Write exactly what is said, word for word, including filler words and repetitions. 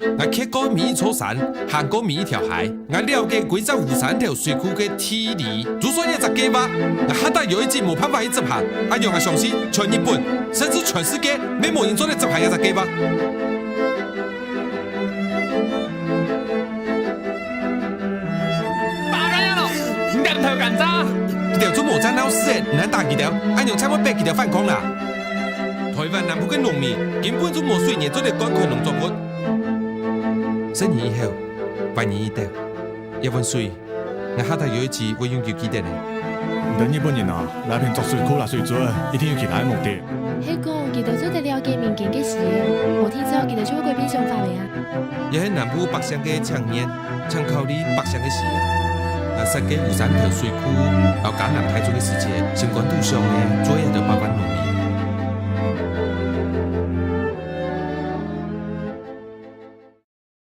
𠊎蹶過每一座山，行過每一條溪，𠊎了解歸隻烏山頭水庫个地理。就算有一隻計畫，𠊎下搭有一日無辦法去執行，恁樣𠊎相信全日本，甚至全世界，乜無人做得執行這隻計畫。 巴干呀咯，你兩頭奸詐！佢兜就無再鬧事咧，你還打佢兜，恁樣正會逼佢兜反抗啦。臺灣南部个農民根本就無水源做得灌溉農作物。十年以後，萬年以後，這碗水，𠊎下搭有一日會永久記得呢。你兜日本人啊，哪片做水庫啦水圳，一定有其他个目的。係講，佢兜做得了解民間个需要，無定著佢兜就會改變想法了啊。 也係南部百姓个請願，請考慮百姓个需要。啊，設計烏山頭水庫，摎嘉南大圳个時節，心肝肚想个，就係這兜百萬農民。